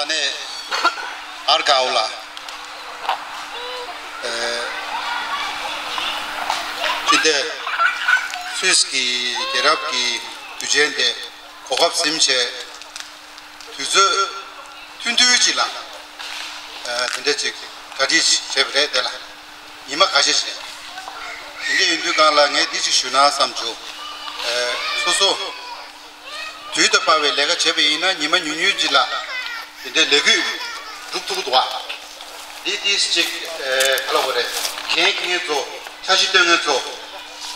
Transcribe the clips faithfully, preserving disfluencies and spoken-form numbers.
ནས་ཨར་ཀའོ་ལ། ཨེ། ཅི་འདྲ། སུད་སི་གི་རྒྱལ་རབས་ཀྱི་དུས་ཆེན་དེ་གོ་སྐབས་ཟིན་བྱས། དུས་ཚོད་ཐུང་ཐུང་ཅིག་ལ། ཨེ། དེ་འདྲ་ཅིག་གྲ་སྒྲིག་བྱས་པ་རེད། དེ་ལ་ཉི་མ་ཁ་ཤས་བྱས། དེ་འདྲ་ཡིན་དུས་སྒང་ལ་ངས་འདི་ཅིག་ཞུ་ན་བསམ་བྱུང་། ཨེ། སོ་སོ། དུས་དང་བབ་པའི་ལས་ཀ་བྱས་པ་ཡིན་ན་ཉི་མ་ཉུང་ཉུང་ཅིག་ལ་དེ་འདྲའི་ལས་འགུལ་སྒྲུབ་ཐུབ་ཀྱི་འདུག་བ། འདི་ཏིས་ཅིག་ཨེ། ག་ལབ་དགོས་རེད། འགན་འཁྱེར་མཁན་ཚོ། འཆར་གཞི་གཏོད་མཁན་ཚོ།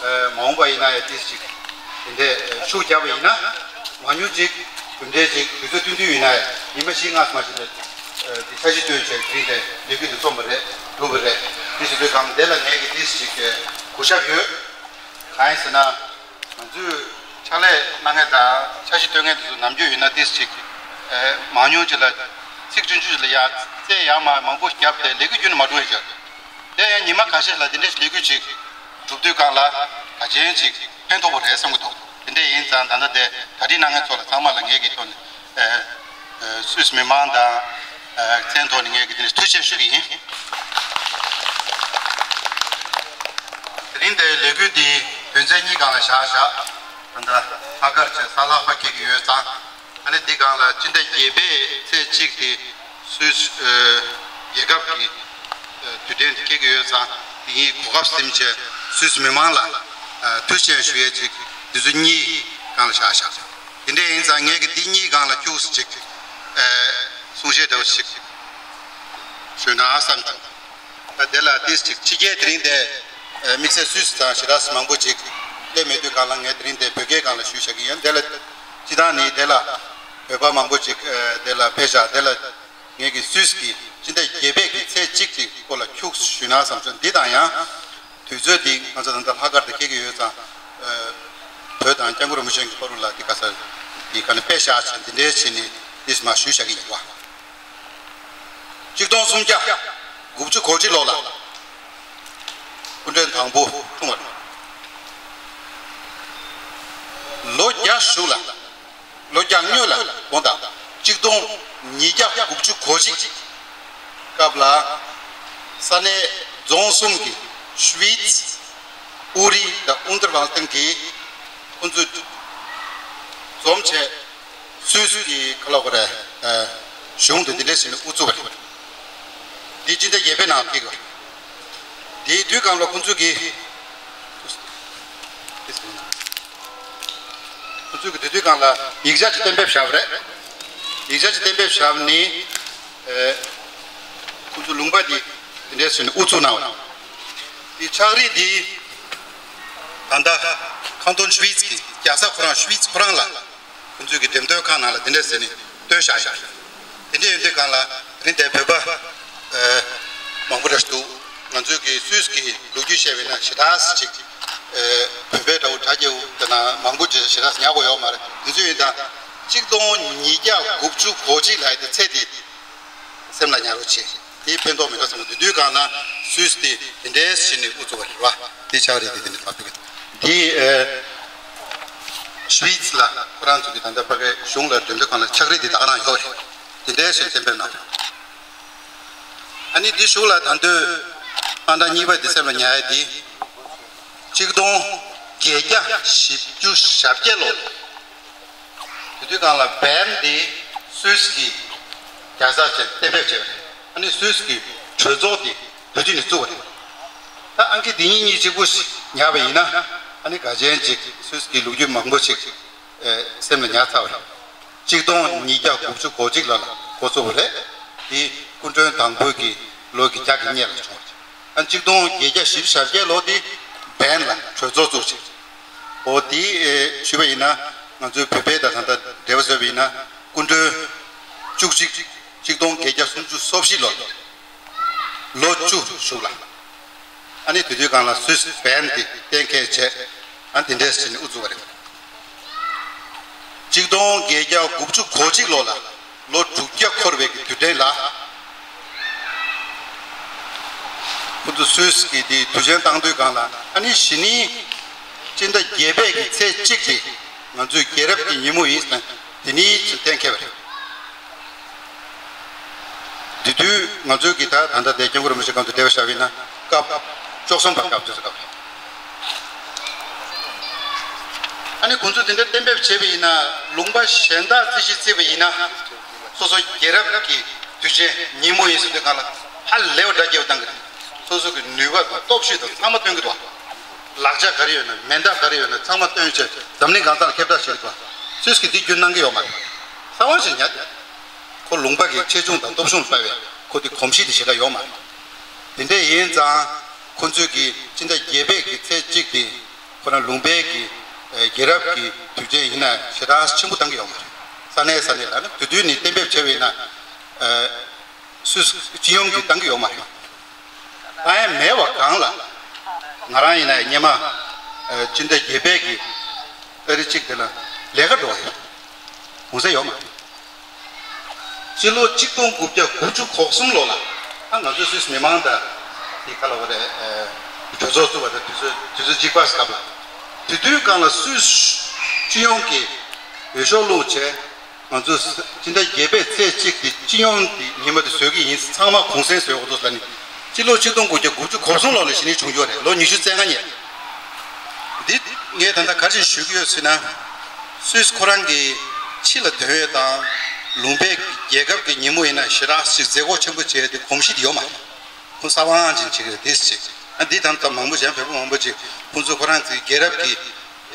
ཨེ། མ་འོངས་པ་ཡིན་ན་ཡང་ཏིས་ཅིག་དེ་འདྲའི་ཤུགས་རྒྱབ་པ་ཡིན་ན། མང་ཉུང་ཅིག་གྲུབ་འབྲས་ཅིག་དུས་ཚོད་ཐུང་ཐུང་ཡིན་ན་ཡང་ཉི་མ་བཞི་ལྔ་ཙམ་ཞིག་ལ། ཨེ། འདི་འཆར་གཞི་བཏོན་བྱས་དེ་འདྲའི་ལས་འགུལ་འདི་རྩོམ་པ་རེད། སྒྲུབ་པ་རེད། འདི་བྱེད་དུས་སྒང་དེ་ལ་ངས་ཀྱི་ཏིས་ཅིག་གུས་ཞབས་ཡོད། གང་ཡིན་ཟེར་ན། ང་ཚོས་ཕྱག་ལས་གནང་མཁན་དང་འཆར་གཞི་གཏོད་མཁན་དེ་ཚོ་ནམ་རྒྱུན་ཡིན་ན་ཏིས་ཅིག་ཨེ། མང་ཉུང་ཅིག་ལ་ཚིག་ཆུང་ཆུང་ཅིག་ལ་ཡ་རྩེ་ཡ་མ་མང་པོ་བརྒྱབ་སྟེ་ལས་འགུལ་ཁྱོན་ནས་མ་འགྲོ་ཡ་ཅིག་དེ་ཡང་ཉི་མ་ཁ་ཤས་ལ་དེ་འདྲའི་ལས་འགུལ་ཅིག་སྒྲུབ་དུས་སྒང་ལ་ག་ཅན་ཅིག་ཕན་ཐོགས་པ་རེད་བསམ་གྱི་འདུག་དེ་འདྲ་ཡིན་ཙང་ད་ལྟ་དེ་གྲ་སྒྲིག་གནང་མཁན་ཚོ་ལ་ཚང་མ་ལ་ངས་ཀྱི་ཐོག་ནས། ཨེ། ཨེ། སུད་སི་མི་མང་དང་། ཨེ། མཚན་ཐོག་ནས་ངས་ཀྱི་དེ་ནས་ཐུགས་རྗེ་ཆེ་ཞུ་གི་ཡིན། དེ་རིང་འདིའི་ལས་འགུལ་འདི་དོན་ཚན་གཉིས་སྒང་ལ་བཞག་བཞག་ད་ལྟ་ལྷག་དཀར་བྱས་ས་ལྷག་པ་སྐྱེ་གི་ཡོད་ཙང་། ཨ་ནི་འདི་སྒང་ལ་སྤྱི་ཟླ་བརྒྱད་པའི་ཚེས་གཅིག་དེ་སུད་སི། ཨེ། རྒྱལ་ཁབ་ཀྱི། ཨེ། དུས་དྲན་དེ་སྐྱེ་གི་ཡོད་ཙང་། དེ་ཡིན་གོ་སྐབས་ཟིན་བྱས་སུད་སི་མི་མང་ལ། ཨེ། ཐུགས་རྗེ་ཆེ་ཞུ་ཡས་ཅིག་དུས་ཚོད་གཉིས་སྒང་ལ་བཞག་བཞག་དེ་འདྲ་ཡིན་ཙང་ངས་ཀྱི་འདི་གཉིས་སྒང་ལ་ཁྱུགས་ཅིག་ཨེ། གསུང་བཤད་འདྲ་བོ་ཞིག་ཞུས་ན་བསམ་བྱུང་། ད་དེ་ལ་ཏིས་ཅིག་ཕྱི་རྒྱལ་དེ་རིང་དེ། ཨེ། དམིགས་བསལ་སུད་སི་དང་ཞེ་དྲག་མང་པོ་ཅིག་སླེབས་མེད་དུས་སྒང་ལ་ངས་དེ་རིང་དེ་བོད་སྐད་སྒང་ལ་ཞུས་བཞག་གི་ཡིན། དེ་ལ་སྤྱི་བཏང་ནི་དེ་ལ་བོད་པ་མང་པོ་ཅིག་ཨེ། དེ་ལ་ཕེབས་བཞག་དེ་ལ་ངས་ཀྱི་སུད་སི་གི་སྤྱི་ཟླ་བརྒྱད་པའི་གི་ཚེས་གཅིག་གི་སྐོར་ལ་ཁྱུགས་ཞུས་ན་བསམ་བྱུང་། འདི་དང་ཡང་དུས་ཚོད་འདི་ང་ཚོ་ད་ལྟ་ལྷག་དཀར་དུ་འཁེལ་གྱི་ཡོད་ཙང་། ཨེ། བོད་དང་སྐྱབས་མགོན་རིན་པོ་ཆེ་གི་བར་ལ་འདི་ག་ས་འདི་ག་ནས་དཔེ་བཞག་བྱས་འདི་འདྲའི་བྱས་ནས་འདི་མ་ཞུས་བཞག་གི་ཡིན་པ། གཅིག་སྟོང་སུམ་བརྒྱ་དགུ་བཅུ་གོ་གཅིག་ལོ་ལ་སྐུ་ཕྲེང་དང་པོ་འཁྲུངས་པ་རེད། ལོ་བརྒྱ་གཞུག་ལ། ལོ་བརྒྱ་སྔོན་ལ་དགོངས་དག་གཅིག་སྟོང་ཉིས་བརྒྱ་དགུ་བཅུ་གོ་གཅིག་སྐབས་ལ། ས་གནས་རྫོང་གསུམ་གྱི་ཤུ་ཝིས། ཨུ་རི་དང་ཨུན་ཏེར་ཝཱལ་ཏེན་གྱིས་ཁོང་ཚོས་འཛོམས་བྱས་སུད་སི་གི་ག་ལབ་དགོས་རེད། ཨ། གཞུང་དེ་འདི་འདྲས་ཟེར་ནས་དབུ་བཙུགས་པ་རེད། འདི་སྤྱི་ཟླ་བརྒྱད་པའི་ནང་ཐིག་པ་རེད། དེའི་དུས་སྒང་ལ་ཁོང་ཚོས་ཀྱིས། ཁོང་ཚོས་ཀྱིས་དེ་དུས་སྒང་ལ་ཡིག་ཆ་ཅིག་གཏན་འབེབས་བྱས་པ་རེད། ཡིག་ཆ་ཅིག་གཏན་འབེབས་བྱས་པ་ནི། ཨེ། ཁོང་ཚོས་ལུང་པ་འདི་དེ་འདྲས་ཟེར་ནས་དབུ་བཙུགས་གནང་བ་རེད། དེ་ཕྱག་བྲིས་འདི་ད་ལྟ་ཁང་ཏོན་ཤུ་ཝིས་ཀྱི་རྒྱལ་ས་ཁོ་རང་ཤུ་ཝིས་ཁོ་རང་ལ། ཁོང་ཚོས་ཀྱི་འགྲེམས་སྟོན་ཁང་ནང་ལ་འདི་འདྲས་ཟེར་ནས་སྟོན་བཞག་ཡོད། དེ་འདྲས་ཡོད་དུས་སྒང་ལ་དེ་རིང་འདིར་བོད་པ། ཨ། མང་པོ་རེ་འདུག་ང་ཚོས་ཀྱི་སུད་སི་གི་ལོ་རྒྱུས་བཤད་པ་ཡིན་ན་ཞེ་དྲག་ཅིག་ཨ། བོད་པའི་དགྲ་བོ་དྲ་རྒྱའི་དེ་ན་མང་པོ་ཅིག་ཞེ་དྲག་ཉར་དགོས་ཡོད་མ་རེད། དེ་ཚོ་ཡིན་ད། གཅིག་སྟོང་ཉིས་བརྒྱ་དགུ་བཅུ་གོ་གཅིག་ལབ་ཡ་དེ་ཚེ་དེ་སེམས་ལ་ཉར་རོགས་བྱེད། དེ་ཕན་ཐོགས་མི་འདྲ་སོང་། དེ་དུས་སྒང་ལ་སུད་སི་དེ་དེ་འདྲའི་ཞིག་ནས་དབུ་བཙུགས་པ་རེད་བ། དེ་ཕྱག་བྲིས་དེ་དེ་ནས་ཕབ་ཕུལ་གི་འདུག་དེ། ཨ། ཤུ་ཝིས་ལ་ཁོ་རང་ཚོ་གི་ད་ལྟ་ཕ་གའི་གཞུང་ལ་འགྲེམས་སྟོན་ཁང་ལ་ཕྱག་བྲིས་དེ་ད་ག་རང་ཡོད་རེད། དེ་འདྲའི་ཞིག་གཏན་འབེབས་གནང་། ཨ་ནི་འདི་གཞུག་ལ་ད་དུང་དཔང་རྟགས་གཉིས་པ་འདི་སེམས་ལ་ཉར་ཡ་འདི། གཅིག་སྟོང་བརྒྱད་བརྒྱ་བཞི་བཅུ་ཞེ་བརྒྱད་ལོ། དེ་དུས་སྒང་ལ་བན་འདི་སུད་སི་གི་རྒྱལ་ས་ཆེད་གཏན་འབེབས་བྱས་པ་རེད། ཨ་ནི་སུད་སི་གི་གྲོས་ཚོགས་འདི་དེ་དུས་ནས་བཙུགས་པ་རེད། ད་ཨང་ཀི་འདི་གཉིས་གཉིས་གཅིག་པུ་ཞིག་ཉར་བ་ཡིན་ན། ཨ་ནི་ག་ཅན་ཅིག་སུད་སི་གི་ལོ་རྒྱུས་མང་པོ་ཞིག་ཨེ། སེམས་ལ་ཉར་ཚར་བ་རེད། གཅིག་སྟོང་ཉིས་བརྒྱ་དགུ་བཅུ་གོ་གཅིག་ལོ་ལ་འགོ་བཙུགས་པ་རེད། དེ་སྐུ་མགྲོན་དང་པོའི་གི་ལོ་གི་བརྒྱ་གི་སྔོན་ལ་བྱུང་བ་རེད། ཨ། གཅིག་སྟོང་བརྒྱད་བརྒྱ་བཞི་བཅུ་ཞེ་བརྒྱད་ལོ་དེ་བན་ལ་གྲོས་ཚོགས་བཙུགས་བྱས། འོ་དེ་ཨེ་ཞུས་པ་ཡིན་ན། ང་ཚོའི་བོད་པའི་དང་ད་ལྟ་འབྲེལ་བ་བཟོས་པ་ཡིན་ན། སྐུ་མགྲོན་བཅུ་གཅིག་གཅིག་སྟོང་བརྒྱད་བརྒྱ་སུམ་ཅུ་སོ་བཞི་ལོ། ལོ་བཅུ་གཞུག་ལ། ཨ་ནི་དེ་དུས་སྒང་ལ་སུད་སི་བན་དེ་གཏན་འཁེལ་བྱས། ཨ། དེ་འདྲས་བྱས་ནས་དབུ་བཙུགས་པ་རེད། གཅིག་སྟོང་བརྒྱད་བརྒྱ་དགུ་བཅུ་གོ་གཅིག་ལོ་ལ་ལོ་དྲུག་བརྒྱ་འཁོར་བའི་གི་དུས་དྲན་ལ། ཁོ་ཚོ་སུད་སི་གི་དེ་དུས་ཆེན་བཏང་དུས་སྒང་ལ། ཨ་ནི་གཞེས་ནིང་སྤྱི་ཟླ་བརྒྱད་པའི་གི་ཚེས་གཅིག་དེ་ང་ཚོའི་རྒྱལ་རབས་ཀྱི་ཉིན་མོ་ཡིན་ཟེར་ནས་དེ་ནས་གཏན་འཁེལ་བ་རེད། དུས་ང་ཚོའི་གི་ད་ད་ལྟ་དེ་སྐྱབས་མགོན་རིན་པོ་ཆེ་སྒང་དུ་འབྲེལ་བ་བཞག་པ་ཡིན་ན་སྐབས་བཅུ་གསུམ་པ་སྐབས་དུས་སུ་སྐབས། ཨ་ནི་ཁོང་ཚོས་དེ་འདྲ་གཏན་འབེབས་བྱས་པ་ཡིན་ན་ལུང་པ་གཞན་དག་རྩིས་གཞི་བརྩིས་པ་ཡིན་ན་སོ་སོ་རྒྱལ་རབས་ཀྱི་དུས་ཆེན་ཉིན་མོ་ཡིན་ཟེར་དུས་སྒང་ལ་ཧ་ལས་པ་འདྲ་སྐྱེ་བ་བཏང་གི་འདུག་སོ་སོ་གི་ནུས་པ་དང་སྟོབས་ཤུགས་དང་ཚང་མ་སྟོན་གི་འདུག་ལག་ཆ་ག་རེ་ཡོད་ན་མེ་མདའ་ག་རེ་ཡོད་ན་ཚང་མ་སྟོན་བྱས་འཛམ་གླིང་གང་སར་ཁྱབ་བསྒྲགས་བྱེད་ཀྱི་འདུག་སུས་ཀྱིས་འདི་བརྒྱུད་གནང་གི་ཡོད་མ་རེད། ས་དབང་ཞིག་ཉར་ཏེ། ཁོ་ལུང་པ་གི་ཆེ་ཆུང་དང་སྟོབས་ཤུགས་ལ་དཔག་པའི་ཁོ་དེ་གོམས་གཤིས་དེ་ཞེ་དྲག་ཡོད་མ་རེད། དེ་འདྲ་ཡིན་ཙང་ཁོ་ཚོས་ཀྱི་སྤྱི་ཟླ་བརྒྱད་པའི་གི་ཚེས་གཅིག་དེ་ཁོ་རང་ལུང་པའི་གི་ཨ་རྒྱལ་རབས་ཀྱི་དུས་ཆེན་ཡིན་ན་ཞེ་དྲག་ཆེན་པོ་བཏང་གི་ཡོད་མ་རེད། ས་གནས་ས་གནས་ལ་ནི་དེ་དུས་ནས་གཏན་འབེབས་བྱས་པ་ཡིན་ན་ཨ་སུས་སྤྱི་ཡོངས་ཀྱི་བཏང་གི་ཡོད་མ་རེད། ད་ཡང་མེད་པ་གང་ལ། ང་རང་ཡིན་ན་སྔོན་མ་ཨ་སྤྱི་ཟླ་བརྒྱད་པའི་གི་ཏ་རིག་གཅིག་དེ་ལ་ལས་ཀ་འགྲོ་བ་ཡོད། གོང་ས་ཡོད་མ་རེད། སྤྱི་ལོ་གཅིག་སྟོང་དགུ་བརྒྱ་དགུ་བཅུ་གོ་གསུམ་ལོ་ལ་ཨ་ང་ཚོ་སུད་སི་མི་མང་དང་དེ་ག་ལ་བ་རེད་ཨ་གྲོས་ཚོགས་བཙུགས་པ་དང་དུས་ཚོད་དུས་ཚོད་གཅིག་པ་སྐབས་ལ་དེ་དུས་སྒང་ལ་སུད་སི་སྤྱི་ཡོངས་ཀྱི་འོས་ཤོག་བླུགས་བྱས། ང་ཚོས་སྤྱི་ཟླ་བརྒྱད་པའི་ཚེས་གཅིག་དེ་སྤྱི་ཡོངས་ཀྱི་ཉིན་མོ་དེ་བཟོ་གི་ཡིན། ཚང་མ་གུང་སེང་བཟོས་འོ་ཚོ་ཟེར་ནས་སྤྱི་ལོ་ཆིག་སྟོང་དགུ་བརྒྱ་དགུ་བཅུ་གོ་གསུམ་ལོ་ལ་གཞི་ནས་བྱུང་ཡོད་རེད། ལོ་ཉི་ཤུ་རྩ་ལྔ་ཉིན། འདི་ངས་ད་ལྟ་ག་རེ་ཞུ་གི་ཡོད་ཟེར་ན། སུད་སི་ཁོ་རང་གི་ཕྱི་ལ་དོན་ཡོད་དང་ལུང་པའི་རྒྱལ་ཁབ་ཀྱི་ཉིན་མོ་ཡིན་ན་ཞེ་དྲག་ཞིག་མཛད་སྒོ་ཆེན་པོ་བྱས་ཏེ་གོམས་གཤིས་དེ་ཡོད་མ་རེད། ཁོང་ས་དབང་ཅིག་བྱེད་ཀྱི་རེད་དེ་ཅིག་ཨ་འདི་དང་ད་མང་པོ་གཞན་བོད་པ་མང་པོ་ཅིག་ཁོང་ཚོ་ཁོ་རང་ཚོའི་རྒྱལ་རབས་ཀྱི་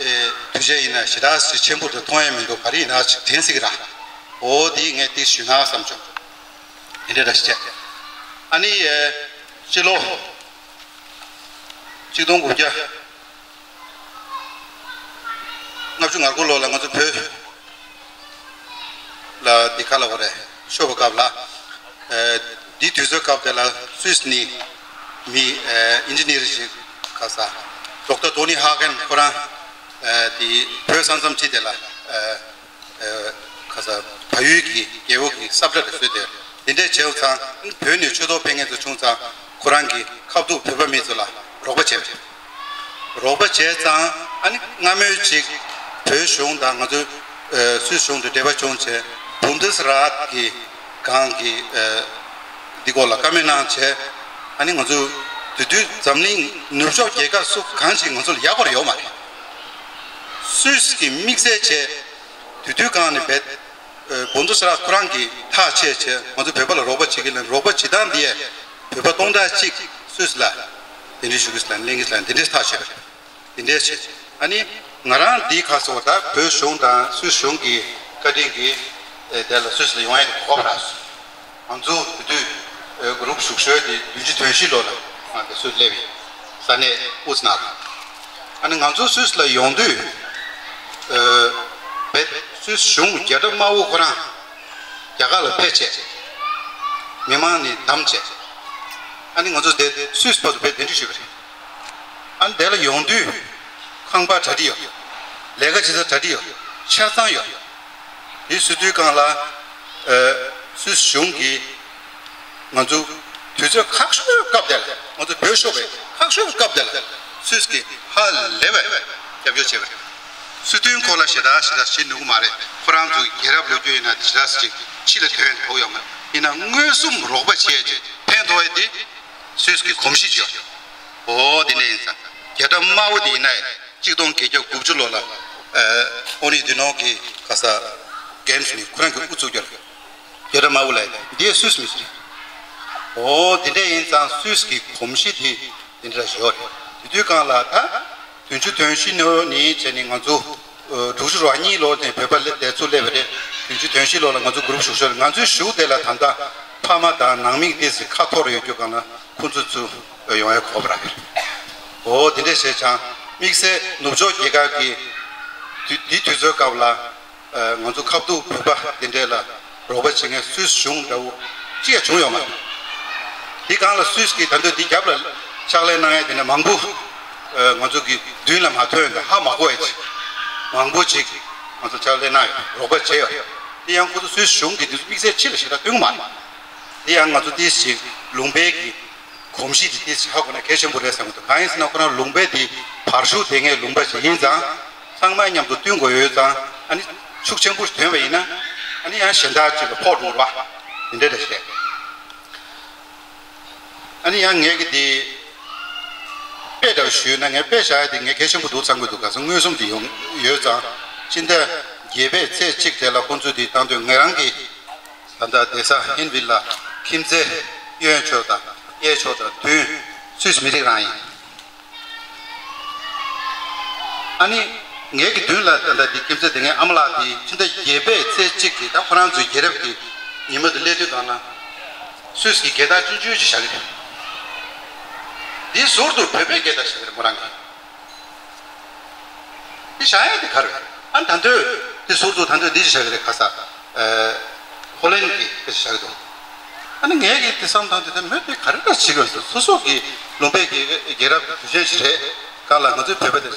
ཨེ་དུས་ཆེན་ཡིན་ན་ཞེ་དྲག་ཞིག་ཆེན་པོ་དེ་མཐོང་ཡ་མི་འདུག་ག་རེ་ཡིན་ན་ཅིག་དྲན་སྲིད་ཀྱི་ར། འོ་དེ་ངས་དེ་ཞུས་ན་བསམ་བྱུང་། དེ་འདྲ་ར་ཞིག་བྱས། ཨ་ནི་ཨེ་སྤྱི་ལོ་གཅིག་སྟོང་དགུ་བརྒྱ་ལྔ་བཅུ་ང་དགུ་ལོ་ལ་ང་ཚོ་བོད་ལ་འདི་ག་ལ་བ་རེད་ཤོར་བའི་སྐབས་ལ། ཨ་འདི་དུས་ཚོད་སྐབས་དེ་ལ་སུད་སི་ནས་མི་ཨ་ཨིན་ཇི་ནི་ཡར་ཞིག་ག་ས་ཌོག་ཊར་ཊོ་ནི་ཧ་གན་ཁོ་རང་ཨ་འདི་བོད་ས་མཚམས་ཅིག་དེ་ལ་ཨ་ཨ་ག་ས་བལ་ཡུལ་གྱི་རྒྱལ་པོ་གི་ས་བཀྲ་རེ་བཟོས་ཏེ་འདི་འདྲས་བྱས་ཙང་བོད་ནས་ཆོས་ཐོག་ཕེབས་མཁན་ཚོ་བྱུང་ཙང་ཁོ་རང་གི་ཁ་ཐུག་བོད་པ་མི་ཚོ་ལ་རོགས་པ་བྱས་པ་རེད། རོགས་པ་བྱས་ཙང་ཨ་ནི་སྔ་མོའི་ཅིག་བོད་གཞུང་དང་ང་ཚོའི་ཨ་སུད་གཞུང་དུ་འབྲེལ་བ་བྱུང་བྱས་བུན་དེ་སི་རཱད་ཀྱི་སྒང་གི་ཨ་འདི་སྐོར་ལ་བཀའ་མོལ་གནང་བྱས་ཨ་ནི་ང་ཚོ་དེ་དུས་འཛམ་གླིང་ནུབ་ཕྱོགས་རྒྱལ་ཁབ་སུ་གང་ཞིག་ང་ཚོ་ལ་ཡག་པར་ཡོད་མ་རེད། སུད་སི་གི་དམིགས་བསལ་བྱས་དེ་དུས་སྒང་ནས་བེད་ཨ་བུན་དེ་སི་རཱད་ཁོ་རང་གིས་ཐག་བཅད་བྱས་ང་ཚོ་བོད་པ་ལ་རོགས་པ་བྱེད་ཀྱི་ལ་རོགས་པ་བྱེད་སྟངས་འདི་ཡས་བོད་པ་སྟོང་ཕྲག་གཅིག་སུད་སི་ལ་དེ་འདྲའི་ཞུ་གི་ལ་གླེང་གི་ལ་འདི་འདྲའི་ཐག་བཅད་པ་རེད། དེ་འདྲའི་བྱས། ཨ་ནི་ང་རང་འདི་ཁ་སོ་ད་བོད་གཞུང་དང་སུད་གཞུང་གི་བཀའ་དྲིན་གྱིས་ཨེ་དེ་ལ་སུད་སི་ལ་ཡོང་ཡ་གི་གོ་སྐབས་རག་སོང་། ང་ཚོ་དེ་དུས་ཨེ་གུ་རུབ་ཞུགས་ཤོས་དེ་བདུན་ཅུ་དོན་བཞི་ལོ་ལ་ང་དེ་སུད་སླེབས་ཡིན། ས་གནས་ཨུ་ཛི་ནག་ལ། ཨ་ནི་ང་ཚོ་སུད་སི་ལ་ཡོང་དུས་ཨེ་བེད་སུད་སི་གཞུང་རྒྱ་གྲམ་དམར་པོ་ཁོ་རང་རྒྱ་གར་ལ་ཕེབས་བྱས་མི་མང་ནས་བདམས་བྱས། ཨ་ནི་ང་ཚོ་དེ་སུད་སི་བར་དུ་བེད་གདན་འདྲེན་ཞུས་པ་རེད། ཨ་ནི་དེ་ལ་ཡོང་དུས་ཁང་པ་གྲ་སྒྲིག་ཡོད། ལས་ཀ་བྱེད་ས་གྲ་སྒྲིག་ཡོད། ཆ་ཚང་ཡོད། དེ་སུ་དུས་སྒང་ལ་ཨ་སུད་སི་གཞུང་གིས་ང་ཚོ་དུས་ཚོད་ཁག་ཤོས་སྐབས་དེ་ལ་ང་ཚོ་བོད་ཤོར་བའི་ཁག་ཤོས་སྐབས་དེ་ལ་སུད་སི་གིས་ཧ་ལས་པའི་རྒྱབ་སྐྱོར་བྱས་པ་རེད། སྲིད་དོན་སྐོར་ལ་ཞེ་དྲག་ཞེ་དྲག་བྱེད་ནུས་ཀྱི་མ་རེད། ཁོ་རང་ཚོའི་རྒྱལ་རབས་ལོ་རྒྱུས་ཡིན་ན་ཞེ་དྲག་ཞིག་ཕྱི་ལ་ཐོན་ཐུབ་ཡོད་མ་རེད། ཡིན་ན་མངོན་སུམ་རོགས་པ་བྱས་རྗེས་ཕན་ཐོགས་ཡས་དེ། སུད་སི་གི་གོམས་གཤིས་ཅིག་ཡོད། འོ་དེ་འདྲ་ཡིན་ཙང་རྒྱ་གྲམ་དམར་པོ་དེ་ཡིན་ན་གཅིག་སྟོང་བརྒྱད་བརྒྱ་དགུ་བཅུ་ལོ་ལ་ཨོ་ནི་དི་ནོ་གི་ག་ས་གེམ་སི་ནི་ཁོ་རང་གི་དབུ་བཙུགས་རྒྱུ་རྒྱ་གྲམ་དམར་པོ་ལ་འདི་སུད་སི་མི་ཟེར། འོ་དེ་འདྲ་ཡིན་ཙང་སུད་སི་གི་གོམས་གཤིས་དེ་དེ་འདྲ་ཞིག་ཡོད་རེད། དེ་དུས་སྒང་ལ་ད། བདུན་ཅུ་དོན་བཞི་ནས་ནི་བྱས་ནས་ང་ཚོ་ཨ་དྲུག་ཅུ་རེ་གཉིས་ལོ་ནས་བོད་པ་སླེ་བསྡད་ཚུར་སླེབས་པ་རེད། བདུན་ཅུ་དོན་བཞི་ལོ་ལ་ང་ཚོ་གུ་རུབ་ཞུགས་ཤོར་རེད། ང་ཚོའི་གཞུག་དེ་ལ་ད་ལྟ་ཕ་མ་དང་ནང་མི་ཏོག་ཙམ་ཁ་འཐོར་ཡོད་རྒྱུ་སྒང་ལ་ཁོང་ཚོ་ཚུར་ཡོང་ཡ་གོ་བ་རག་གི་རེད། འོ་དེ་འདྲས་བྱས་ཙང་དམིགས་བསལ་ནུབ་ཕྱོགས་རྒྱལ་ཁབ་ཀྱི་དུས་འདི་དུས་ཚོད་སྐབས་ལ། ཨ་ང་ཚོ་ཁ་ཐུག་བོད་པ་དེ་འདྲས་ལ་རོགས་པ་བྱེད་མཁན་སུད་སི་གཞུང་འདྲ་བོ་ཅི་ཡང་བྱུང་ཡོད་མ་རེད། དེ་སྒང་ལ་སུད་སི་གིས་ད་དུང་དེ་རྒྱབ་ལ་ཕྱག་ལས་གནང་ཡ་དེ་འདྲ་མང་པོ་ཨ་ང་ཚོ་གི་མདུན་ལ་མ་ཐོན་ཡ་ཧ་མ་གོ་ཡ་ཅིག་མང་པོ་ཅིག་ང་ཚོ་ཕྱག་ལས་གནང་ཡོད། རོགས་པ་བྱས་ཡོད། དེ་ཡང་ཁོ་ཚོ་སུད་སི་གཞུང་གིས་དེ་ཚོ་དམིགས་བསལ་ཕྱི་ལ་ཞེ་དྲག་སྟོན་གྱི་མ་རེད། དེ་ཡང་ང་ཚོ་ཏོག་ཙམ་ལུང་པའི་གི་གོམས་གཤིས་དེ་ཏོག་ཙམ་ཧ་གོ་ན་གལ་ཆེན་པོ་རེད་བསམ་གྱི་འདུག་གང་ཡིན་ཟེར་ན་ཁོ་རང་ལུང་པའི་དེ་བར་ཤུག་ལྡན་མཁན་ལུང་པ་ཞིག་ཡིན་ཙང་། ཚང་མ་མཉམ་དུ་བསྟུན་དགོས་ཡོད་ཙང་། ཨ་ནི་ཤུགས་ཆེན་པོ་ཞིག་ཐོན་པ་ཡིན་ན། ཨ་ནི་ཡང་གཞན་དག་ཅིག་ལ་ཕོག་འགྲོ་གི་རེད་པ། དེ་འདྲ་རེད་ཤག་ཨ་ནི་ཡང་ངས་ཀྱི་དེ་དཔེ་འདྲ་བོ་ཞུས་ན། ངས་དཔེ་བཞག་ཡ་དེ་ངས་གལ་ཆེན་པོ་འདུག་བསམ་གྱི་འདུག་ག་ས་མངོན་སུམ་དེ་ཡོང་ཡོད་ཙང་། སྤྱི་ཟླ་བརྒྱད་པའི་ཚེས་གཅིག་དེ་ལ་ཁོང་ཚོས་དེ་བཏང་དུས། ང་རང་གི་ད་ལྟ་བསྡད་ས་ཧིན་ཝིལ་ལ་ཁྱིམ་མཚེས་གཡོན་ཕྱོགས་དང་གཡས་ཕྱོགས་དང་མདུན་སུད་སི་མི་རིགས་རང་ཡིན། ཨ་ནི་ངའི་གི་མདུན་ལ་ད་ལྟ་འདི་ཁྱིམ་མཚེས་དེ། ངའི་ཨ་མ་ལགས་དེ་ཕྱི་ཟླ་བརྒྱད་པའི་ཚེས་གཅིག་གི་ད་ཁོ་རང་ཚོའི་རྒྱལ་རབས་ཀྱི་ཉིན་མོ་དེ་སླེབས་དུས་སྒང་ལ་སུད་སི་གི་རྒྱལ་དར་ཆུང་ཆུང་ཅིག་བཞག་གི་རེད། འདིའི་ཟུར་དུ་བོད་པའི་རྒྱལ་དར་བཞག་གི་རེད། མོ་རང་གི་འདི་བཞག་ཡ་དེ་ག་རེད། ཨ་ནི་ད་འདོད་འདི་ཟུར་དུ་ད་འདོད་འདི་ཅིག་བཞག་གི་རེད། ཁ་ས་ཨ་ཧོ་ལན་གྱི་དེ་བཞག་གི་འདུག་ཨ་ནི་ངས་ཀྱི་དེ་བསམ་བཏང་དུས། དེ་མོས་དེ་ག་རེ་འདྲ་བྱེད་དགོས་སོ། སོ་སོ་གི་ལུང་པའི་གི་རྒྱལ་རབས་ཀྱི་དུས་ཆེན་ཞིག་རེད། ག་ལ་ང་ཚོའི་བོད་པ་དེ་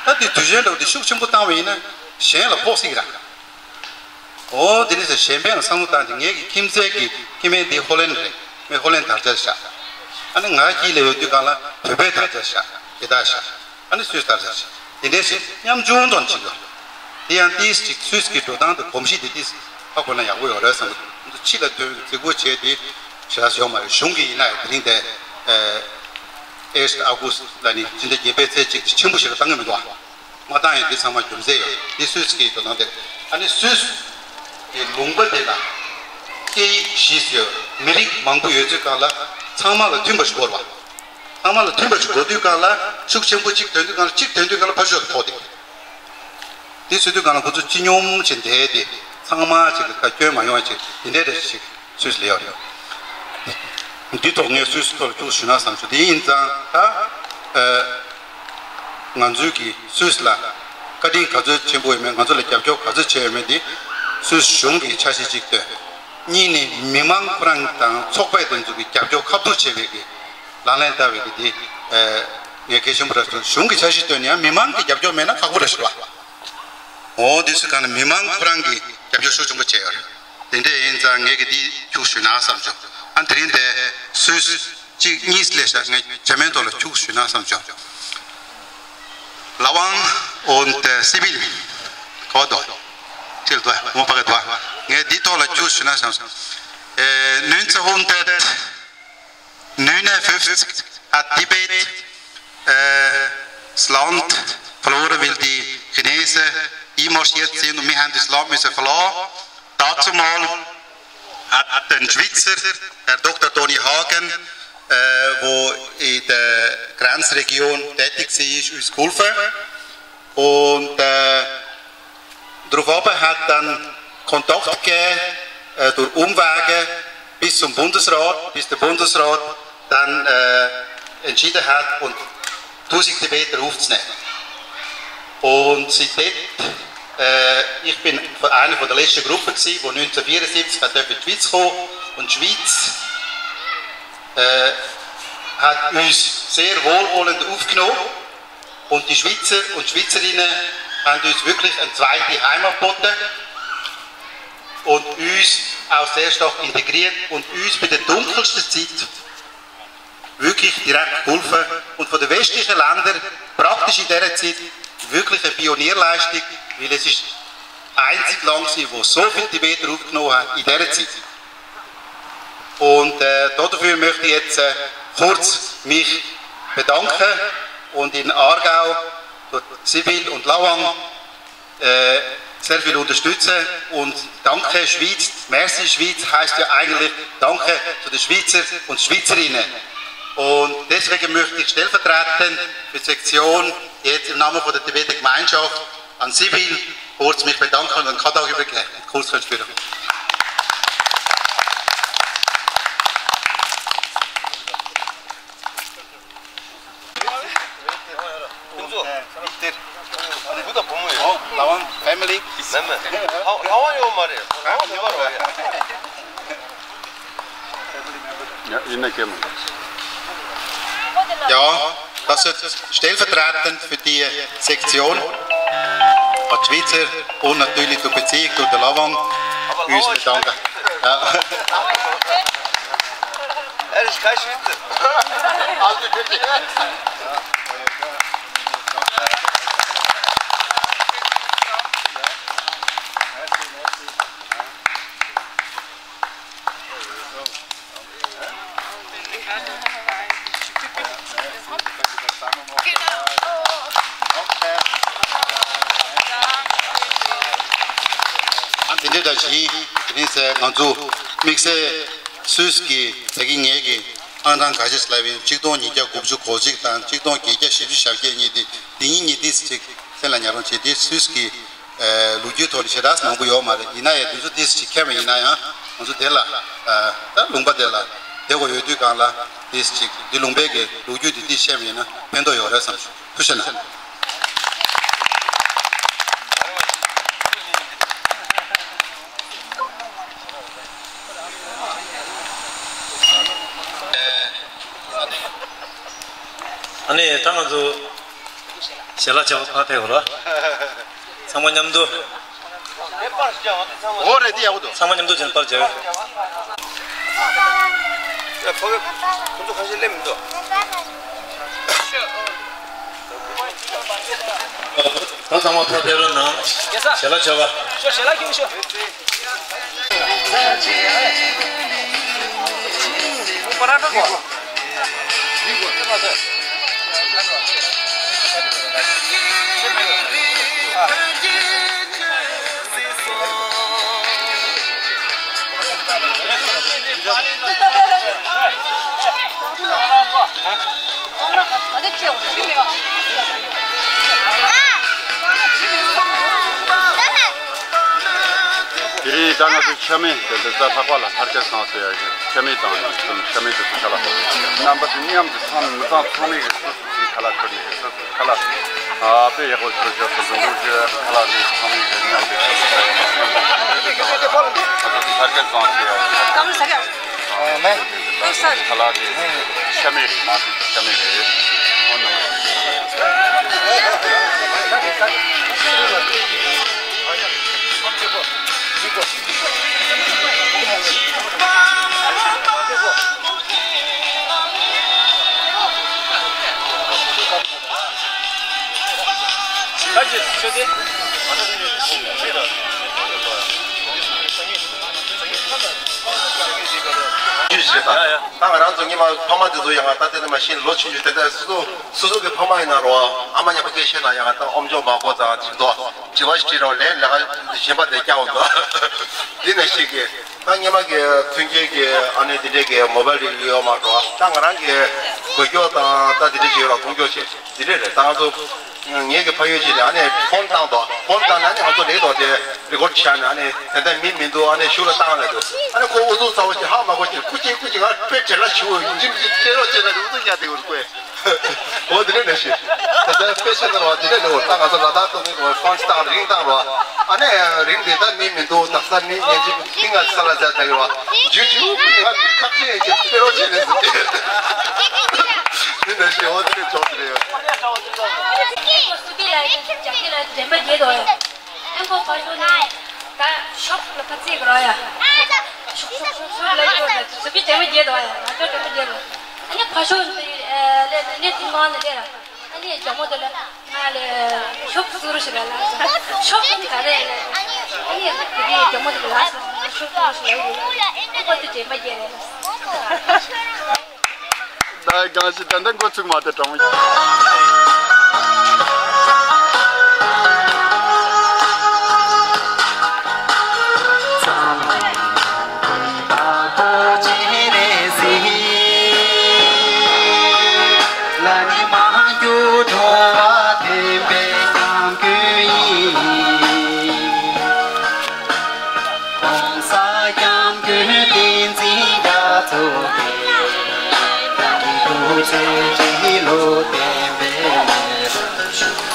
ད་དེ་དུས་ཆེན་འདྲ་བོ་དེ་ཤུགས་ཆེན་པོ་བཏང་བ་ཡིན་ན་གཞན་ལ་ཕོག་སྲིད་ཀྱི་རེད། འོ་དེ་ནས་ཟེར་གཞན་ཕན་ལ་བསམ་བློ་བཏང་སྟེ། ངེད་ཀྱི་ཁྱིམ་མཚེས་ཀྱི་སྐྱེ་དམན་དེ་ཧོ་ལན་རེད། ངས་ཧོ་ལན་དར་ཆ་བཞག་ཨ་ནི་ང་དཀྱིལ་ལ་ཡོད་དུས་སྒང་ལ་བོད་པའི་དར་ཆ་བཞག་རྒྱལ་དར་བཞག་ཨ་ནི་སུད་སི་དར་ཆ་བཞག་དེ་འདྲས་ཞིག་མཉམ་ཆུང་དོན་ཅིག་ཡོད། དེ་ཡང་ཏིས་ཅིག་སུད་སི་གི་འགྲོ་སྟངས་དང་གོམས་གཤིས་དེ་ཏིས་ཧ་གོ་ན་ཡག་པོ་ཡོད་རེད་བསམ་གི་འདུག་ཕྱི་ལ་ཐོན་རྫིག་པོ་བྱས་ཏེ་ཞེ་དྲག་ཡོད་མ་རེད། གཞུང་གི་ཡིན་ན་ཡང་དེ་རིང་དེ་ཨེ་ཨེ་ཨ་གུ་སི་ལ་ནི་སྤྱི་ཟླ་བརྒྱད་པའི་ཚེས་གཅིག་དེ་ཆེན་པོ་ཞིག་ལ་བཏང་གི་མི་འདུག་ཨ། མ་བཏང་ཡང་འདི་ཚང་མ་རྒྱུ་མཚན་ཡོད། འདི་སུད་སི་གི་དོ་སྣང་དེ། ཨ་ནི་སུད་སི་གི་ལུང་པ་དེ་ལ་སྐད་ཡིག་བཞི་ཡོད། མི་རིགས་མང་པོ་ཡོད་ཚོད་སྒང་ལ་ཚང་མ་ལ་མཐུན་པ་ཞིག་དགོས་རེད་བ། ཚང་མ་ལ་མཐུན་པ་ཞིག་དགོས་དུས་སྒང་ལ་ཤུགས་ཆེན་པོ་གཅིག་ཐོན་དུས་སྒང་ལ་གཅིག་ཐོན་དུས་སྒང་ལ་ཕར་ཕྱོགས་ཐོག་དེ། དེ་ཟེར་དུས་སྒང་ལ་ཁོ་ཚོ་སྤྱི་སྙོམས་བྱས་བསྡད་དེ་ཚང་མ་ཅིག་གི་ཁ་སྐྱོན་མ་ཡོང་བ་ཅིག་དེ་འདྲའི་རེ་ཞིག་སུད་སི་ལ་ཡོད་རེད། འདི་ཐོག་ངས་སུད་སི་ཐོག་ལ་ཁྱུག་ཞུས་ན་བསམ་བྱུང་། དེ་ཡིན་ཙང་ད་ཨ་ང་ཚོའི་གི་སུད་སི་ལ་བཀའ་དྲིན་ག་ཚོད་ཆེན་པོ་ཡོད་མེད། ང་ཚོ་ལ་རྒྱབ་སྐྱོར་ག་ཚོད་བྱས་ཡོད་མེད་འདི་སུད་སི་གཞུང་གི་འཆར་གཞི་གཅིག་བཏོན། གཉིས་ནི་མི་མང་ཁོ་རང་དང་ཚོགས་པ་དེ་ཚོ་གི་རྒྱབ་སྐྱོར་ཁ་ཐུག་བྱེད་པའི་གི་ལག་ལེན་བསྟར་བའི་གི་འདི་ཨ་ངས་གལ་ཆེན་པོ་རེད་བསམ། གཞུང་གི་འཆར་གཞི་བཏོན་ཡང་མི་མང་གི་རྒྱབ་སྐྱོར་མེད་ན་ཁག་པོ་རེད་ཟེར་བ། འོ་དེ་ཚོའི་སྒང་ནས་མི་མང་ཁོ་རང་གི་རྒྱབ་སྐྱོར་ཤུགས་ཆེན་པོ་བྱས་ཡོད་རེད། དེ་འདྲ་ཡིན་ཙང་ངས་ཀྱི་འདི་ཁྱུག་ཞུས་ན་བསམ་བྱུང་། ཨ་དེ་རིང་དེ་སུད་སི་གཅིག་གཉིས་སླེབས་ཤག་ངས་འཇར་མན་ཐོག་ལ་ཁྱུག་ཞུས་ན་བསམ་བྱུང་། Lawang und äh, Sibyl. Kau dua. Cil dua. Mau pakai dua. Ŋས་འདི་ཐོག་ལ་ཁྱུག་ཞུས་ན་བསམ་སོང་། Äh, neunzehnhundert neunundfünfzig hat Tibet äh, das Land verloren, weil die Chinesen einmarschiert sind und wir haben das Land müssen verlassen. Dazu mal hat ein Schweizer, Herr Doktor Toni Hagen, äh, wo in der Grenzregion tätig war, uns geholfen. Und äh, darauf aber hat dann Kontakt gegeben äh, durch Umwege bis zum Bundesrat, bis der Bundesrat dann äh, entschieden hat, und tausend Tibeter aufzunehmen. Und seitdem, äh, ich bin einer von der letzten Gruppe gewesen, wo neunzehnhundertvierundsiebzig hat dürfen in die Schweiz kommen. Und die Schweiz äh, hat uns sehr wohlwollend aufgenommen. Und die Schweizer und Schweizerinnen haben uns wirklich eine zweite Heimat geboten und uns auch sehr stark integriert und uns bei der dunkelsten Zeit wirklich direkt geholfen und von den westlichen Ländern praktisch in dieser Zeit wirklich eine Pionierleistung, weil es ist einzig lang gewesen, wo so viele Tibeter aufgenommen hat in dieser Zeit. Und äh, dafür möchte ich jetzt äh, kurz mich bedanken und in Aargau durch Sibyl und Lawang äh, sehr viel unterstützen. Und Danke Schweiz, Merci Schweiz heißt ja eigentlich Danke zu den Schweizer und Schweizerinnen. Und deswegen möchte ich stellvertretend für die Sektion jetzt im Namen von der Tibeter Gemeinschaft an Sibyl kurz mich bedanken und den Kadak übergeben. Kurz können spüren. ལ་དབང་ཕེ་མི་ལི། མེན་མེན། ལ་དབང་ཡོད་མ་རེད། ལ་དབང་མེད་པ་རེད། ཡ་ཡིན་ན་ཀྱེ་མ། Ja, das ist stellvertretend für die Sektion, hat Schweizer und natürlich durch Beziehung durch den Lawang uns bedanken. Ja. Er ist kein Schweizer. Also bitte. ཡིན། དེ་རིང་ཚེ་ང་ཚོ་དམིགས་བསལ་སུད་སི་གི་ད་གིན་ངེད་ཀྱི་ཨང་གྲངས་ག་ཚོད་ལབ་ཡིན། ཆིག་སྟོང་ཉིས་བརྒྱ་དགུ་བཅུ་གོ་གཅིག་དང་ཆིག་སྟོང་བརྒྱད་བརྒྱ་བཞི་བཅུ་ཞེ་བརྒྱད་གཉིས་དེ་འདི་ཉིད་ཉིད་ཏིས་ཅིག་སེམས་ལ་ཉར་རོགས་བྱེད། དེ་སུད་སི་གི་ལོ་རྒྱུས་ཐོག་ནས་ཞེ་དྲག་མང་པོ་ཡོད་མ་རེད། ཡིན་ན་ཡང་དུས་ཚོད་ཏིས་ཅིག་ཁྱད་མེད། ཡིན་ན་ཡང་ང་ཚོ་དེ་ལ་ད་ལུང་པ་དེ་ལ་བསྡད་དགོས་ཡོད་དུས་སྒང་ལ་ཏིས་ཅིག་འདི་ལུང་པའི་གི་ལོ་རྒྱུས་འདི་ཏིས་ཤེས་པ་ཡིན་ན་ཕན་ཐོགས་ཡོད་རེད་བསམ། ཐུགས་རྗེ་གནང་། ཨ་ནི་ད་ང་ཚོ་ཞལ་ལག་བྱ་བ་ཕར་ཕེབས་རོགས། ཚང་མ་མཉམ་དུ། འོ་རེད། འདི་ཡག་པོ་འདུག། ཚང་མ་མཉམ་དུ་བྱས་ནས་པར་བྱས། ཡ་ཕ་གི་ཁོ་ཚོ་ཁ་ཤས་སླེབས་མི་འདུག། ད་ཚང་མ་ཕར་ཕེབས་རོགས་གནང་། ཞལ་ལག་བྱ་བ། ཤོག། ཞལ་ལག་ཁྱེར་ཤོག། དེ་རིང་ད་ང་ཚོ་ཆ་མེད་དེ་འདི་ལྟར་ལྷག་པ་ལ་མཐར་སྐྱེལ་བཏང་ཟེར་ཡ་གི་ཆ་མེད་བཏང་ནས་ཆ་མེད་དུ་ཁ་ལག་རྣམ་པ་ཚོ་མཉམ་དུ་ཚང་མི་ཚང་ཚང་མས་གི་སོ་སོ་ཚོའི་ཁ་ལག་ཁུར་ནས་གི་སོ་སོ་ཁ་ལག་ཨ་དཔེ་ཡག་པོ་ཁུར་ཤོག། སོ་སོ་འདུག་ཅེས་ཁ་ལག་ནས་ཚང་མས་གི་མཉམ་དུ་ཁ་ལག་ཁུར་ནས་མཐར་སྐྱེལ་བཏང་ཟེར་ཡ་གི། ཁ་ལག་དེ་ཤ་མེད་རེད། མ་ཤ་མེད་རེད། ཨོ་ན། ད་ང་རང་ཚོ་སྔོན་མ་ཕ་མ་དེ་ཚོ་ཡང་ད་དེ་ནས་མ་ཤེས། ལོ་ཆུང་ཆུང་དེ་འདྲ་སོ་སོ་སོ་སོ་གི་ཕ་མ་ཡིན་ན་རོ། ཨ་མ་མཉམ་པོ་སྐད་བཤད་ན་ཡང་ད་ཨོམ་ཅོག་མ་གོ་ཙང་ཅིག་འདུག། དྲི་བ་ཞིག་དྲིས་རོགས། ལན་ལ་གཞན་པ་དེ་རྒྱག་འོང་འདུག། འདི་ནས་ཤེས་ཀྱི། ད་སྔོན་མ་གི་མཐུན་རྐྱེན་གྱི་ཨ་ནི་འདི་འདྲས་ཀྱི་མོ་བལ་རིགས་ཡོད་མ་འགྲོ། ད་ང་རང་གི་གོ་རྒྱུ་དང་ད་འདི་འདྲས་ཅིག་ཡོད་ལ་མཐོང་རྒྱུ་ཅིག་འདི་འདྲས་རེད། ད་ང་ཚོ་ངེད་ཀྱི་ཕ་ཡུལ་ཅིག་ནས་ཨ་ནི་ཕོན་བཏང་དོ། ཕོན་བཏང་ནས་ཨ་ནི་ང་ཚོ་ལས་དོ་དེ་རི་ཀོཌ་བྱས་ནས་ཨ་ནི་དེ་འདྲ་མི་མི་འདུག། ཨ་ནི་ཤུགས་ལ་བཏང་ལ་འདུག། ཨ་ནི་ཁོ་ཨུ་ཚུགས་ཚ་བོ་ཅིག་ཧ་མ་གོ་ཅིག་སྐུ་མཁྱེན་སྐུ་མཁྱེན་ང་དཔེ་བྲེལ་བ་ཞེ་པོ་ཡིན་གཅིག་མིན་གཅིག་སྤྲད་རོགས་བྱས་ན་ཨུ་ཚུགས་རྒྱག་བསྡད་ཡོད་རེད་ཁོས། འོ་དེ་འདྲ་ནས་ཤི། ད་ལྟ་དཔེ་ཆ་ནང་བ་དེ་འདྲ་ནས་འོ་ད་ང་ཚོ་ལ་དྭགས་སྟོད་སྨད་གི་ཧྥོན་སི་བཏང་རིང་བཏང་རོགས། ཨ་ནི་རིང་དེ་ད་མི་མི་འདུག། དག་ས་མི་ཉན་གཅིག་ཏིང་ང་ས་ལ་ཛ་ད་གི་རོགས། འཇུ་འཇུ་ཁུ་ཡི་ང་ཁག་ཅན་ཡིན་གྱི་དཔེ་རོགས་བྱེད་ནས་ཟིན་གྱི། དེ་འདྲ་ཤི། འོ་དེ་འདྲ་ཆོག་དེ་རེད། སུ་དེ་ལ་ཡིན་ཅག་དེ་ལ་དྲན་པ་བརྗེད་དོ་ཡ། ཨེ་ཁོ་ཕ་ཤོ་ནི་ད་ཤོག་ལ་ཕ་ཚིག་རོ་ཡ། ཤོག་ཤོག་ཤོག་ཤོག་ལ་ཡོད་ལ་སུ་པི་དྲན་པ་བརྗེད་དོ་ཡ། ང་ཚོ་དྲན་པ་བརྗེད་དོ། ཨ་ནི་ཕ་ཤོ་ནི་ལེ་ནི་ཐིང་མ་ནི་ལེ་ར། ཨ་ནི་ཇོ་མོ་དེ་ལ་ང་ལེ་ཤོག་སུ་རུ་ཞིག་ལ་ལ་ཤོག་ནི་ག་རེ་ལེ། ཨ་ནི་དེ་གི་ཇོ་མོ་དེ་ལ་ལ་སོང་ཤོག་སུ་རུ་ཞིག་ལ་ཡོད། ཨ་ཁོ་དེ་དྲན་པ་བརྗེད་རེད། ད་གང་ཞིག་ད་ལྟ་འགོ་ཚུགས་མ་ཐུབ་གྲོང་། ༸གོང་ས་༸སྐྱབས་མགོན་བསྟན་འཛིན་རྒྱ་མཚོ་དེ། ད་རིང་ཐུགས་བརྩེ་ཁྲི་ལོ་བརྟན་པའི་མེ་རོ་ཞུ།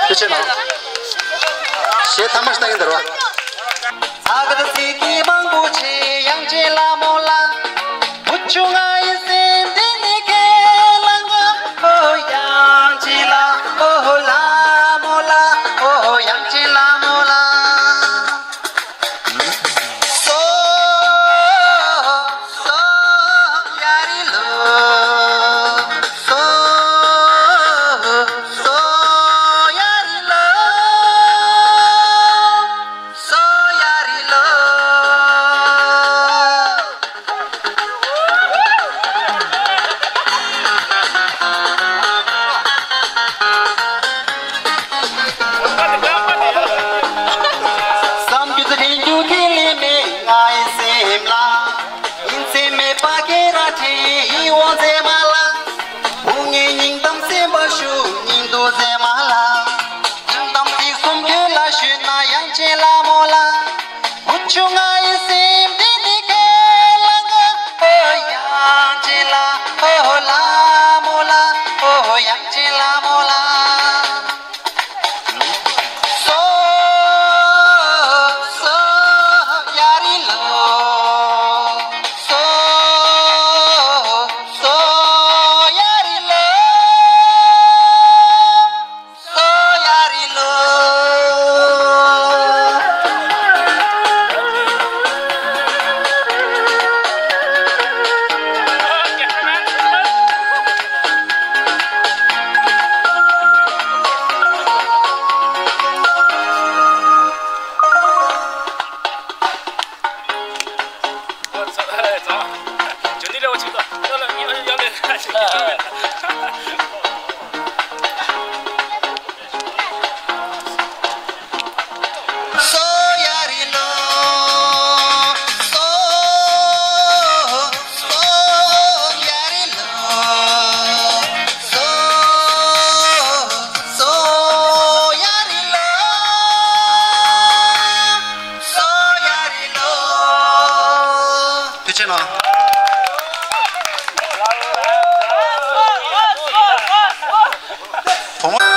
ཕལ་ཆེར་ནང་གཞས་ཐ་མ་ཞིག་བཏང་གིན་འདུག་ར། ཚ་ག་ཚིག་གི་མང་པོ་ཆེ་ཡང་ཅེ་ལ་མོ་ལ། བུ་ཆུང་ང་ཡི་སེམས་འདི་ནི་ཁས་བླངས། ཨོ་ཡང་ཅེ་ལ་ཨོ་ལ་མོ་ལ། ཨོ་ཡང་ཅེ་ལ་མོ་ལ། སོ་སོ་ཡ་རི་ལོ། སོ་སོ་ཡ་རི་ལོ། སོ་ཡ་རི་ལོ། བསམ་རྒྱུ་དེ་དྲན་རྒྱུ་ཁས་ལེན་མེད་ང་ཡི་སེམས་ལ། ཉིན་མཚན་མེད་པ་ཁྱེད་རང་དྲན་ཡིད་འོང་མཛད་མ་ལ། བུ་ངའི་སྙིང་གཏམ་གསན་པར་ཞུ་སྙིང་སྡུག་མཛད་མ་ལ། སྙིང་གཏམ་ཚིག་གསུམ་ཁྱོད་ལ་ཞུས་ན་ཡང་ཅེ་ལ་མོ་ལ། བུ་ཆུང་ང་ཡི་སེམས་འདི་ནི་ཁས་བླངས། ཨོ་ཡང་ཅེ་ལ་ཨོ་ལ་མོ་ལ། ཨོ་ཡང་ཅེ་ལ་མོ་ལ། སོ་སོ་ཡ་རི་ལོ། སོ་སོ་ཡ་རི་ལོ། སོ་ཡ་རི་ལོ། སོ་ཡ་རི་ལོ། སོ་སོ་ཡ་རི་ལོ། སོ་སོ་ཡ་རི་ལོ། སོ་ཡ་རི་ལོ། ཐུགས་རྗེ་གནང་། བུ་མོ།